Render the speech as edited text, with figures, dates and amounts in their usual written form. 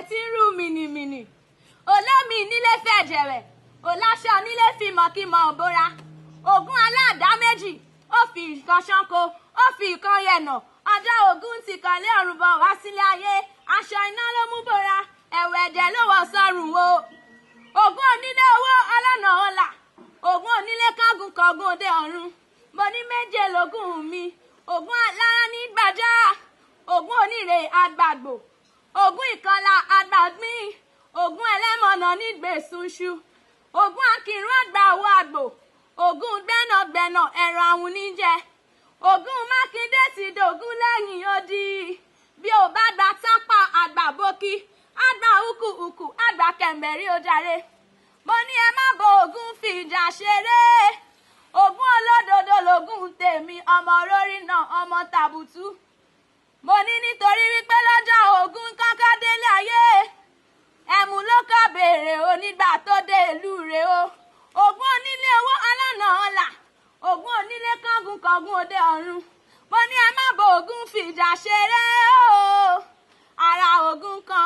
tí ń rú mìnìmìnì. Olómi nílé fẹ̀jẹ̀wẹ̀, òláṣọ nílé fi mọ̀kímọ̀ bóra. Ògún aláàdá méjì, ó fi ìkan ṣánko, ó fi ìkan yẹ̀nà. Ọjọ́ Ògún ti kànlé ọ̀run bọ̀ wá sílé ayé. Aṣọ iná ló mú bóra, ẹ̀wù ẹ̀jẹ̀ ló wọ̀ sọ́rùn o. Ògún onílé owó ọlọ́nà ọ̀la, Ògún onílé kángun kọ̀gùn òde ọ̀run. Mo ní méje lógún mi, Ògún alára ní gbàjá, Ògún onírè àgbàgbò, Ògún ìkọlà àgbàgbín, Ògún ẹlẹ́mọ̀nà ní gbèsùnṣu, Ògún akírun àgbà owó àgbò, Ògún gbẹ́nàgbẹ́nà ẹ̀rọ àwọn oníjẹ, Ògún Mákindé ti dògún lẹ́yìn odi. Bí ò bá gba tápà àgbàbókí, àgbà ukù ukù àgbà kẹ̀m̀bẹ̀rí ó jàre. Mo ní ẹ má bo Ògún fìjà ṣeré. Ògún olódodo lògún tèmi, ọmọ rórí náà ọmọ tàbùtù. Mo ní nítorí wípé lọ́jọ́ Ògún kọ́kọ́ délé ayé, ẹ̀mú ló kọ́ béèrè onígbà tó dé ìlú rẹ̀ o. Ògún onílé owó ọlọ́nà ọ̀la, Ògún onílé kángun kọ̀gún òde ọ̀run. Mo ní ẹ má bo Ògún fìjà ṣeré o. Ara Ògún kan